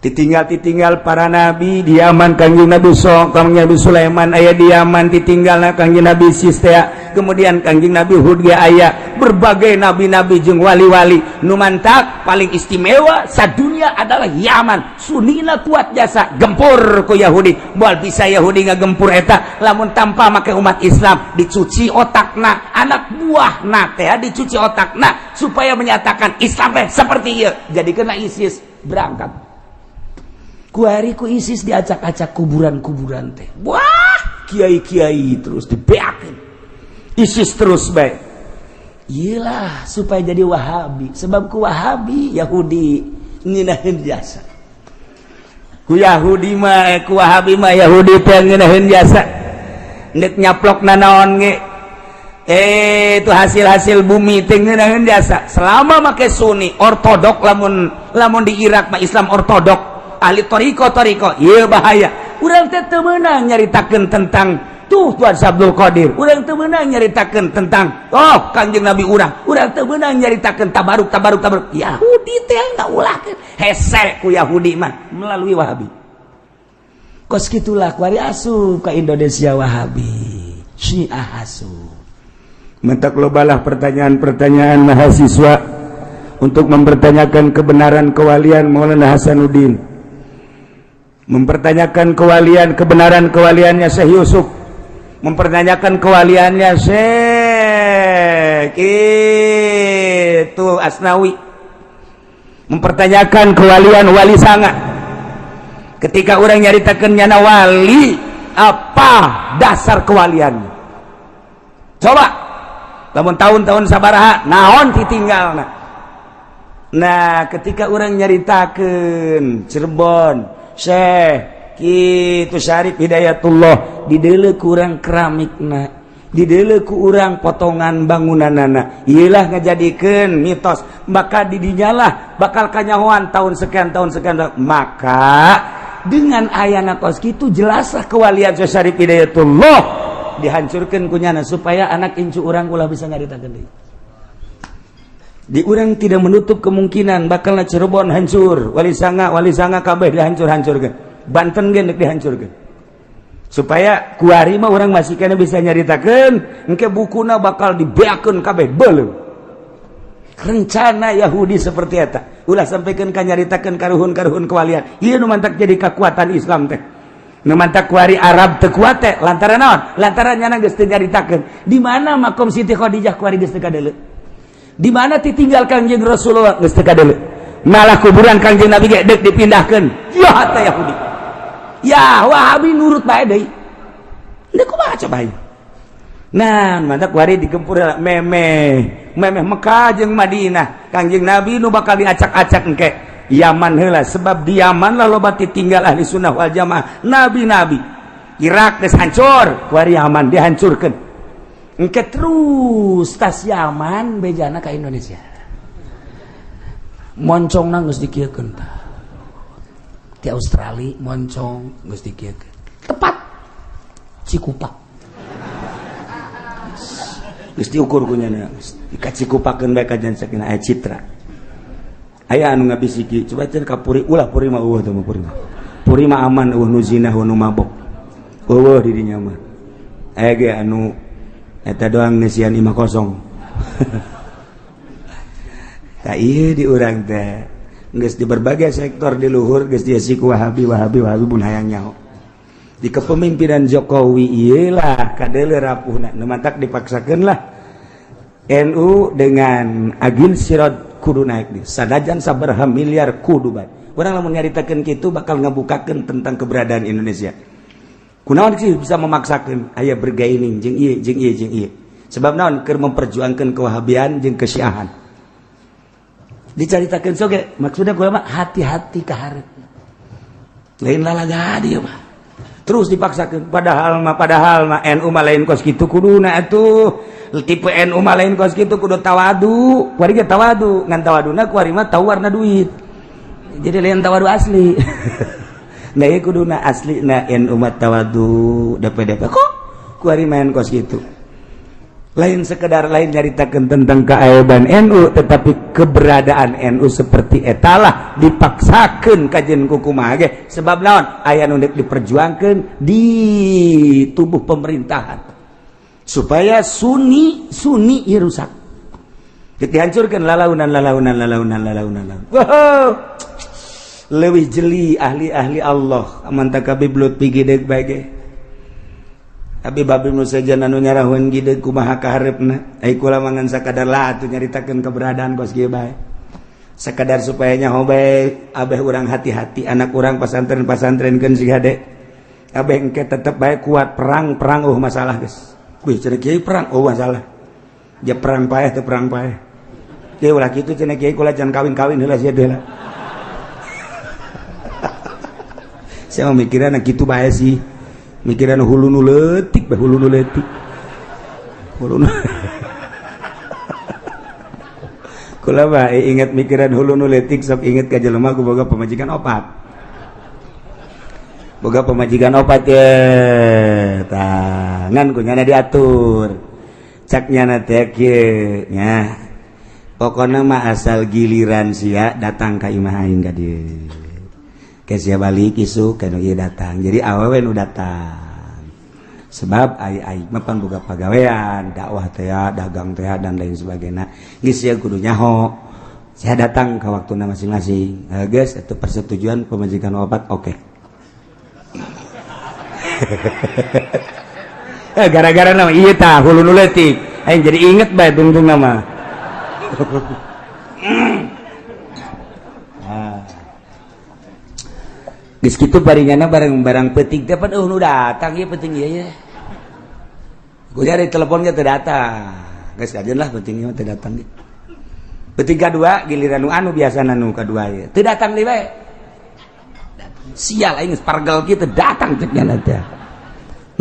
Ditinggal-titinggal para nabi di Yaman. Kangjeng Nabi so Kangjeng Nabi Sulaiman aya di Yaman, ditinggal Kangjeng Nabi Sistea, kemudian Kangjeng Nabi Hud ge aya, berbagai nabi-nabi jeung wali-wali. Nu mantak paling istimewa sadunia adalah Yaman. Sunina kuat jasa gempur ku Yahudi. Moal bisa Yahudi ngagempur eta lamun tanpa make umat Islam. Dicuci otakna, anak buahna teh dicuci otakna supaya menyatakan Islam teh seperti ieu. Jadi kena ISIS berangkat. Kuari ku ISIS diacak-acak kuburan-kuburan teh. Wah, kiai-kiai terus dibeakeun. ISIS terus baik. Iyalah supaya jadi Wahabi. Sebab ku Wahabi Yahudi ngeunaheun jasa. Ku Yahudi mah ku Wahabi mah Yahudi teh ngeunaheun jasa. Nek nyaplok nanaon ge itu hasil-hasil bumi teh ngeunaheun jasa. Selama make Sunni ortodok, lamun lamun di Irak mah Islam ortodok, ahli toriko toriko, iya bahaya. Urang teh teu meunang nyaritakeun tentang tuh Tuan Abdul Qadir, urang teu meunang nyaritakeun tentang oh Kangjeng Nabi urang, urang teu meunang nyaritakeun tabaruk tabaruk tabaruk. Yahudi teh ngaulahkeun hese ku Yahudi mah melalui Wahabi. Kos kitulah kuari asup ka Indonesia Wahabi, Syiah asup. Mentak lobalah pertanyaan-pertanyaan mahasiswa untuk mempertanyakan kebenaran kewalian Maulana Hasanuddin, mempertanyakan kewalian, kebenaran kewaliannya Syekh Yusuf, mempertanyakan kewaliannya Syekh itu Asnawi, mempertanyakan kewalian Wali Sanga. Ketika orang nyaritakan nyana wali, apa dasar kewaliannya? Coba lamun tahun-tahun sabaraha, naon ditinggal? Nah, ketika orang nyaritakan Cirebon, Syekh kitu Syarif Hidayatullah, dideuleu ku urang keramikna, dideuleu ku urang potongan bangunanana, iyalah ngajadikeun mitos. Maka didinyalah bakal kanyahoan tahun sekian, tahun sekian. Maka dengan ayana kos kitu, jelaslah kewalian Syekh Syarif Hidayatullah dihancurkan kunyana supaya anak incu urang ulah bisa nyaritakeun deui. Di urang tidak menutup kemungkinan bakal Cirebon hancur, Wali Sanga, Wali Sanga kabeh dihancur-hancurkan, Banten ge dihancurkan, supaya kuari mah urang masih kena bisa nyaritakeun. Engke bukuna bakal dibeakeun kabeh, beuleum rencana Yahudi seperti eta. Ulah sampaikan ka nyaritakeun karuhun-karuhun kewalian. Ieu nu mantak jadi kekuatan Islam teh, nu mantak kuari Arab teu kuat teh lantaran naon? Lantaran nyana geus teu nyaritakeun di mana makom Siti Khadijah. Kuari geus teu kadeuleu di mana ditinggal Kangjeng Rasulullah, geus teu kadeuleu. Malah kuburan Kangjeng Nabi ge deuk dipindahkeun. Ya teh Yahudi, ya Wahabi nurut bae deui. Deuk kumaha coba? Nah, mantak kuari digempur memeh memeh Mekah jeung Madinah Kangjeng Nabi nu bakal diacak-acak engke Yaman heula, sebab di Yaman lah loba tinggal ahli sunnah wal jamaah, nabi-nabi. Irak geus hancur, kuari Yaman dihancurkeun. Engke terus tas Yaman bejana ka Indonesia, moncongna geus dikieukeun tah. Di Australia moncong geus dikieukeun tepat Cikupa geus diukur kunyana dikacikupakeun bae kajian sakinah. Aya citra, aya anu ngabisiki, coba cenah ka Puri. Ulah, Puri mah eueuh teh mah. Puri mah, Puri mah aman, eueuh nu zina, eueuh nu mabok, eueuh di dinya mah. Aya ge anu eta doang, ngeusian imah kosong. Tak iya, di urang teh geus di berbagai sektor di luhur geus diisi ku Wahabi, Wahabi, Wahabi. Pun hayang nyaho di kepemimpinan Jokowi iyalah kadeuleu rapuhna. Nu mantak dipaksakeun lah NU dengan Agil Siraj kudu naik di sanajan sabaraha miliar kudu bae. Urang lamun nyaritakeun kitu bakal ngabukakeun tentang keberadaan Indonesia. Kunaon sih bisa memaksakeun aya bergaining jeung ieu jeung ieu jeung ieu? Sebab naon? Keur memperjuangkan kewahabian jeung kesyiahan dicaritakeun soge. Maksudnya gua mah hati-hati ka hareup, lain lalaga dia mah terus dipaksakan. Padahal mah NU mah lain kos kitu kuduna atuh. Tipe NU mah lain kos kitu, kudu tawadu. Kuari ge tawadu, ngan tawaduna kuari mah tahu warna duit, jadi lain tawadu asli. Nah, ieu kuduna asli na NU mah tawadu DPDP, kok kuari main kos kitu. Lain sekedar lain nyaritakeun tentang keaiban NU, tetapi keberadaan NU seperti etalah dipaksakeun kajen ku kumaha ge, sebab naon, aya nu deuk diperjuangkeun di tubuh pemerintahan supaya Sunni Sunni ieu rusak, dihancurkan lalaunan lalaunan lalaunan lalaunan. Wow, leuwih jeli ahli-ahli Allah aman Habib Lutfi gideg bae ge. Habib Habib nu sejen anu nyarahun gideg kumaha kaharepna. Ai kula mah ngan sakadar lah atuh nyaritakeun keberadaan kos kieu bae, sakadar supaya nyaho bae, abeh urang hati-hati anak urang pasantren-pasantrenkeun sing hade, abeh engke tetep bae kuat perang-perang. Oh, masalah geus kuy cenah kiai, perang oh masalah ja, perang paeh teu perang paeh. Kieu ulah kitu cenah kiai, kula jangan kawin-kawin heula sia heula. Saya mau mikiran kitu bae sih, mikiran hulu nu leutik bae, hulu nu leutik, hulu nu kula bae inget mikiran hulu nu leutik, sok inget ka jelema ku boga pamajikan opat, boga pamajikan opat ye tah, ngan ku nyana diatur, cak nyana teh kieu nya, pokona mah asal giliran sia datang ka imah aing ka dieu, ke sia balik isuk ka nu ieu datang, jadi awewe nu datang, sebab ai aing mah pan boga pagawean dakwah teh, dagang teh, dan lain sebagainya. Geus sia kudu nyaho saya datang ke waktuna masing-masing. Geus itu persetujuan pemajikan opat, oke. Okay. Gara-gara nama iya tah hulu nu leutik aing jadi inget bae tungtung nama. Geus kitu baringana barang-barang peuting teh pan eueuh nu datang ieu peuting ieu ye. Gua cari telepon ge teu datang. Geus kajeun lah peuting ieu teu datang ge. Peuting kadua giliran nu anu biasana nu kadua ieu. Teu datang deui bae. Sial aing geus pargel kieu teu datang cek nya teh.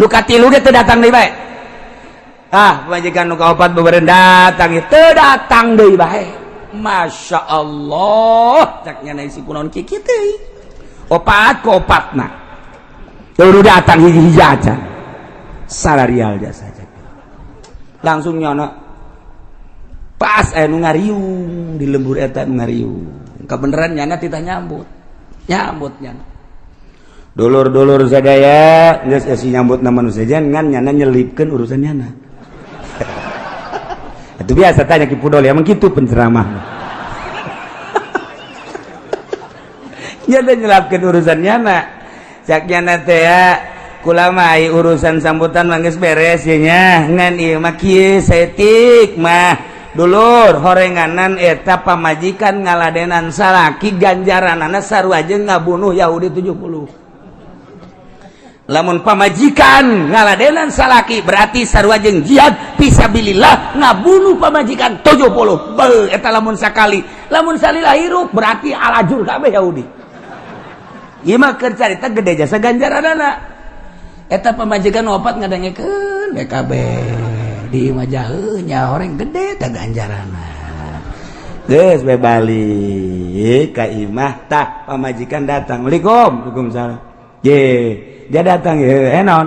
Nu katilu ge teu datang deui bae. Ah, pamajikan nu kaopat beureun datang ieu teu datang deui bae. Masya Allah, cek nya si kunaon kieu teh. Opat ke opatna baru datang hiji-hiji aja salarial jasa aja langsung nyono pas nu ngariung di lembur eta nu ngariung kebenaran nyana titah nyambut nyambut nyana dulur-dulur sadaya geus esi nyambut nama nu sejen ngan nyana nyelipkeun urusan nyana. Itu biasa tanya Ki Pudol ya, emang kitu penceramah. Nyana nyelapkeun urusan nyana. Cak nyana teh ya, kula mah urusan sambutan mah geus beres ye nya, ngan ieu mah kieu saeutik mah. Dulur horenganan eta pamajikan ngaladenan salaki ganjaranana sarua jeung ngabunuh Yahudi 70. Lamun pamajikan ngaladenan salaki berarti sarua jeung jihad fisabilillah ngabunuh pamajikan 70. Beuh eta lamun sakali, lamun salila hirup berarti alajur kabeh Yahudi. Ieu mah keur carita gede jasa ganjaranana. Eta pamajikan opat ngadengekeun BKB di imah jaheuh nya horeng gede teh ganjaranna. Geus bae balik ka imah tah pamajikan datang. Waalaikum, waalaikumsalam. Ye, dia datang ye, naon?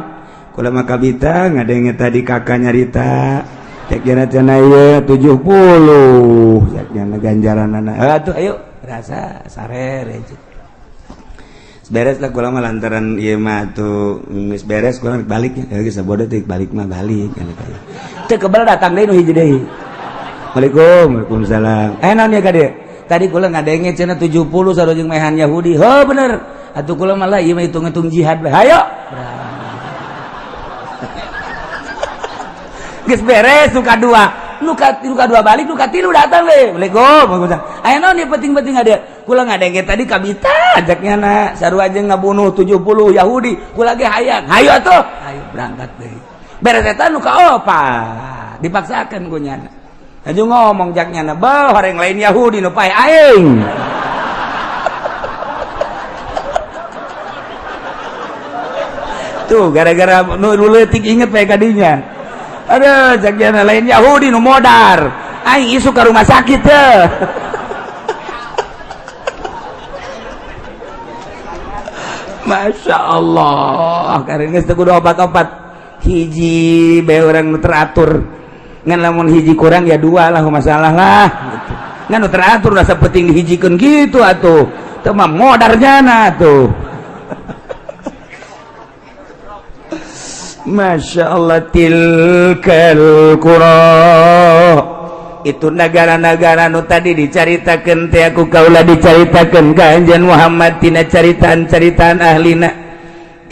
Kula mah kabita ngadenge tadi kakak nyarita. Cek jana cenah ieu 70. Cek jana ganjaranana. Atuh ayo rasa sarere. Beres lah kula mah lantaran ieu mah atuh geus beres kula balik nya. Geus sabodo teh balik mah balik. Teu kebel datang deui nu hiji deui. Waalaikum, waalaikumsalam. Naon ya ka dieu? Tadi kula ngadenge cenah 70 sarua jeung mehan Yahudi. Heuh bener. Atuh kula mah lah ieu mah hitung-hitung jihad bae. Hayo. Geus beres nu kadua. Nu kadua balik, nu katilu datang deui. Waalaikum, waalaikumsalam. Aya naon ieu penting-penting ada? Kula ngadenge tadi kabita ajaknya na sarua jeung ngabunuh 70 Yahudi. Kula ge hayang. Hayo atuh. Hayo berangkat deui. Beres eta nu kaopat. Dipaksakeun ku nyana. Aju ngomong jak nyana, "Beuh, horeng lain Yahudi nu pae aing." Tuh gara-gara nu leutik inget bae kadinya. Aduh, jak nyana lain Yahudi nu modar. Aing isuk ka rumah sakit teh. Masya Allah, karena geus teu kudu obat-obat. Hiji bae urang nu teratur. Ngan lamun hiji kurang ya dua lah, masalah lah gitu. Ngan nu teratur rasa penting dihijikeun gitu atuh. Teu mah modar jana tuh. Masya Allah, tilkal qura, itu negara-negara nu tadi dicaritakeun teh aku kaula dicaritakeun ka Anjeun Muhammad tina caritaan-caritaan ahlina.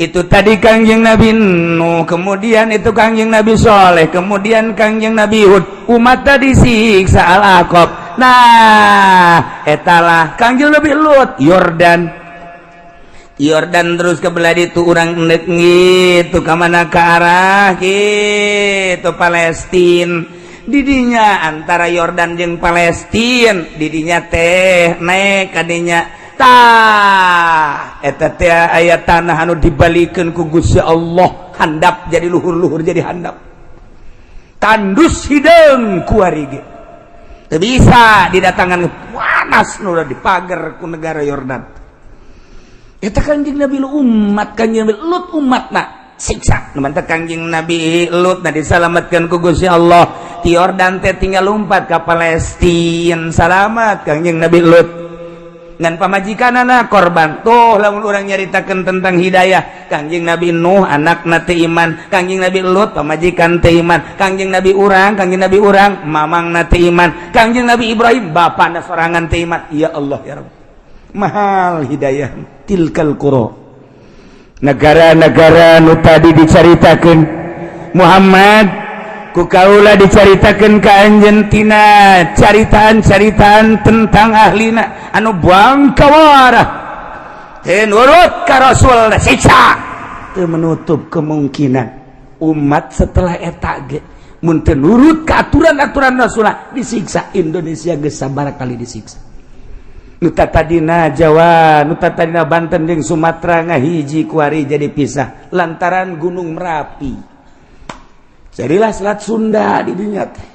Itu tadi Kangjeng Nabi Nuh, kemudian itu Kangjeng Nabi Soleh, kemudian Kangjeng Nabi Hud, umat tadi siksa Al-Aqab. Nah, etalah Kangjeng Nabi Lut, Yordan. Yordan terus ke belah itu urang endek gitu ka mana, ke arah gitu Palestin. Didinya antara Yordan jeung Palestin didinya teh naik kadinya tah eta teh aya tanah anu dibalikeun ku Gusti Allah handap, jadi luhur-luhur, jadi handap, tandus hideung kuari ge teu bisa didatangan, panas nu dipagar ku negara Yordan. Eta Kanjeng Nabi Lut, umat Kanjeng Nabi Lut, umatna siksa. Nu mantep Kanjeng Nabi Lut na disalamatkan ku Gusti Allah ti Yordan teh tinggal lompat ka Palestina, salamat Kanjeng Nabi Lut ngan pamajikanana korban. Tuh, lamun urang nyaritakeun tentang hidayah, Kanjeng Nabi Nuh anakna teu iman, Kanjeng Nabi Lut pamajikan teu iman, Kanjeng Nabi urang, Kanjeng Nabi urang mamangna teu iman, Kanjeng Nabi Ibrahim bapana sorangan teu iman. Ya Allah ya Rabb, mahal hidayah. Tilkal qura, negara-negara nu tadi dicaritakeun Muhammad ku kaula dicaritakeun ka anjeun tina caritaan-caritaan tentang ahlina anu bangkawarah teu nurut ka Rasul, siksa. Teu menutup kemungkinan umat setelah eta ge mun teu nurut ka aturan-aturan Rasul disiksa. Indonesia geus sabaraha kali disiksa. Nu tadina Jawa, nu tadina Banten jeung Sumatera ngahiji, kuari jadi pisah lantaran Gunung Merapi. Jadilah Selat Sunda di dinya teh.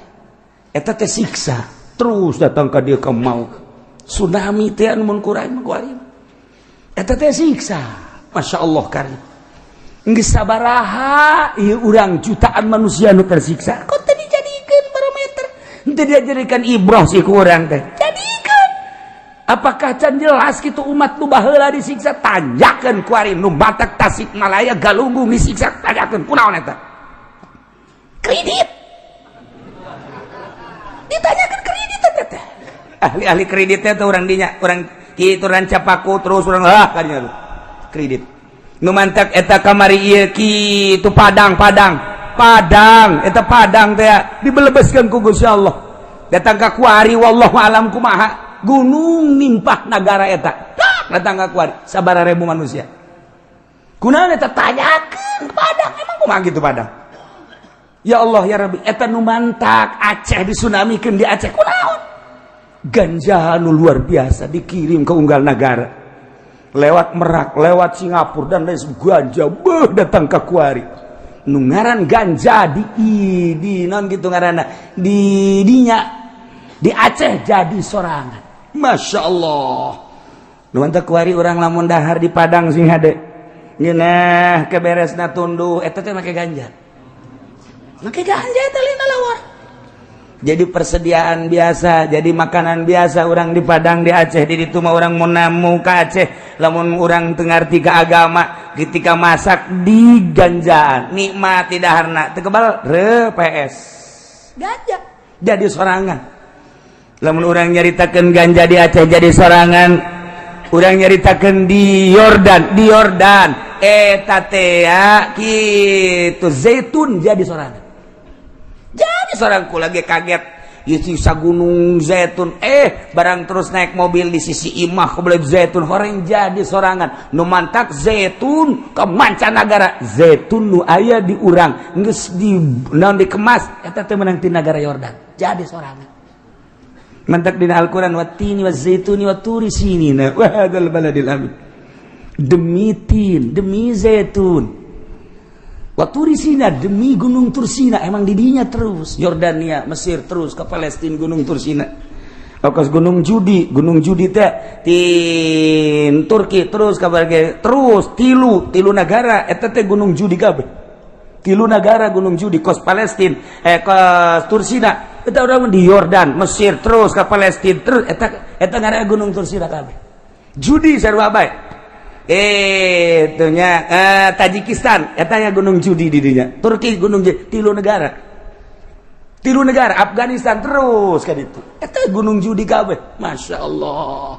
Eta teh siksa terus datang ka dieu, ka mau tsunami teh anu mun kurang kuari. Eta teh siksa. Masya Allah karim. Geus sabaraha ieu urang jutaan manusia nu tersiksa. Kok teu dijadikeun barometer? Teu dijadikan ibroh sih ku urang teh. Jadikeun. Apakah can jelas gitu umat nu baheula disiksa? Tanjakeun kuari nu Batak, Tasikmalaya, Galunggung disiksa, tanjakeun kunaon eta? Kredit. Ditanyakan kredit eta teh. Ahli-ahli kreditnya tuh orang dinya, orang kitu Rancapaku terus orang ah kadinya tuh. Kredit. Nu mantak eta kamari ieu kitu Padang, Padang. Padang, eta Padang teh dibelebeskeun ku Gusti Allah. Datang ka kuari wallahu alam kumaha. Gunung nimpah negara eta. Datang ka kuari sabaraha ribu manusia. Kunaon eta? Tanyakeun Padang, emang kumaha gitu Padang? Ya Allah ya Rabbi, eta nu mantak Aceh disunamikeun di Aceh kunaon? Ganja nu luar biasa dikirim ke unggal negara. Lewat Merak, lewat Singapura dan lain ganja beuh datang ke kuari. Nu ngaran ganja di non gitu ngaranna di dinya di Aceh jadi sorangan. Masya Allah. Nu mantak kuari urang lamun dahar di Padang sing hade. Ngeunah keberesna tunduh eta teh make ganja. Make ganja eta lina lawar. Jadi persediaan biasa, jadi makanan biasa orang di Padang, di Aceh, di ditu mah orang mau namu ke Aceh, lamun orang teu ngarti ke agama, ketika masak di ganjaan, nikmat tidak harna, teu kebal re PS. Ganja jadi sorangan. Lamun orang nyaritakeun ganja di Aceh jadi sorangan, orang nyaritakeun di Yordan, di Yordan eta teh kitu zaitun jadi sorangan. Jadi seorang lagi kaget sisa gunung zaitun, barang terus naik mobil di sisi imah kebelet zaitun horeng jadi sorangan. Nu mantak zaitun ke mancanagara, zaitun nu aya di urang geus di naon dikemas eta teh meunang ti negara Yordan jadi sorangan. Mantak dina Al-Qur'an wattini wazaituni waturi sinina wa hadzal baladil amin, demi tin, demi zaitun. Waturisina, demi gunung Tursina, emang didinya terus Yordania, Mesir, terus ke Palestina, gunung Tursina. Okas gunung Judi, gunung Judi teh tin Turki terus kabar terus tilu tilu negara eta teh gunung Judi kabeh. Tilu negara Gunung Judi, kos Palestina, kos Tursina. Eta urang di Yordan, Mesir, terus ke Palestina, terus eta eta ngaranna Gunung Tursina kabeh. Judi sarua bae. Itunya Tajikistan, eta nya Gunung Judi di dinya. Turki Gunung Judi, tilu negara. Tilu negara, Afghanistan terus kan itu. Eta Gunung Judi kabeh. Masya Allah.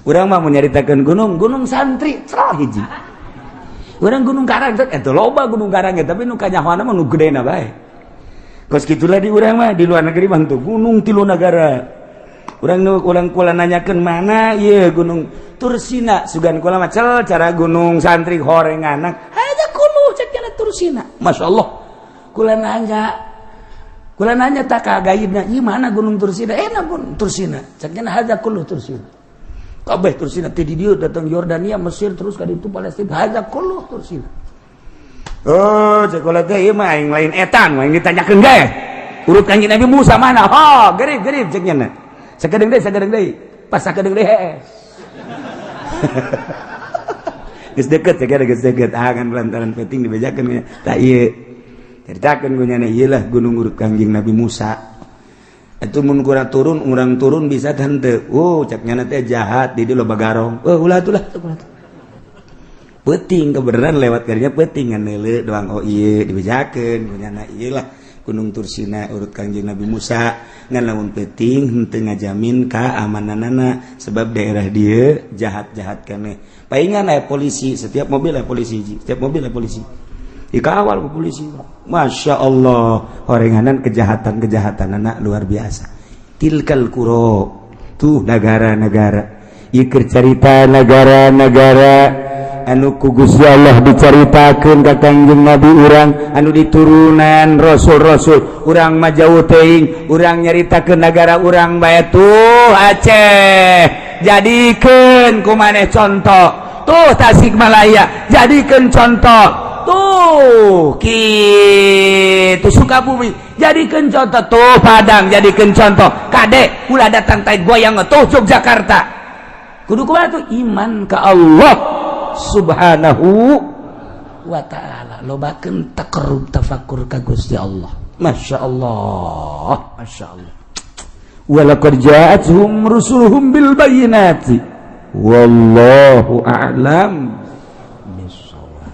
Urang mah mau nyaritakeun gunung, Gunung Santri, cerah hiji. Urang Gunung Karang, eta loba Gunung Karang, tapi nu kanyahoana mah nu gedena bae. Kos kitulah di urang mah, di luar negeri mah tuh gunung tilu negara. Urang nu urang kula nanyakeun mana ieu Gunung Tursina, sugan kula mah cel cara Gunung Santri horenganan. Haja kuno cek cenah Tursina. Masya Allah. Kula nanya tak ka gaibna, ieu mana Gunung Tursina? Enak Gunung Tursina. Cek cenah haja kulo Tursina. Kabeh Tursina ti di dieu datang Yordania, Mesir, terus ka ditu Palestina, haja kulo Tursina. Oh, cek kula teh ieu mah aing lain etan, aing ditanyakeun ge. Urut Kanjeng Nabi Musa mana? Oh, gerib gerib cek nya. Sakedeung deui, sakedeung deui. Pas sakedeung deui hees. Geus deket ya, geus deket. Ah kan lantaran penting dibejakeun tak ieu. Ceritakeun ku nyana ieu lah gunung urut Kanjeng Nabi Musa. Itu mun kurang turun, urang turun bisa tante. Oh, cek nyana teh jahat di dieu loba garong. Oh, ulah tuh lah, ulah tuh. Peuting kebenaran lewat karinya peuting ngan neuleu doang, oh ieu dibejakeun ku nyana ieu lah Gunung Tursina urut Kanjeng Nabi Musa. Ngan lamun peuting henteu ngajamin keamananana sebab daerah dia jahat-jahat keneh. Paingan aya polisi, setiap mobil aya polisi, setiap mobil aya polisi. Dikawal ku polisi. Masya Allah, horenganan kejahatan-kejahatan anak luar biasa. Tilkal qura tuh negara-negara. Ieu cerita negara-negara anu ku Gusti Allah dicaritakeun ka Kangjeng Nabi urang anu diturunan rasul-rasul. Urang mah jauh teuing, urang nyaritakeun negara urang bae. Tuh Aceh, jadikeun ku maneh contoh. Tuh Tasikmalaya, jadikeun contoh. Tuh kitu Sukabumi, jadikeun contoh. Tuh Padang, jadikeun contoh. Kade ulah datang tai goyang. Tuh Yogyakarta, kudu kumaha tuh? Iman ka Allah Subhanahu wa ta'ala, lobakeun taqarrub tafakur ka Gusti Allah. Masya Allah, Masya Allah. Walaqad ja'atuhum rusuluhum bil bayyinati wallahu a'lam bissawab.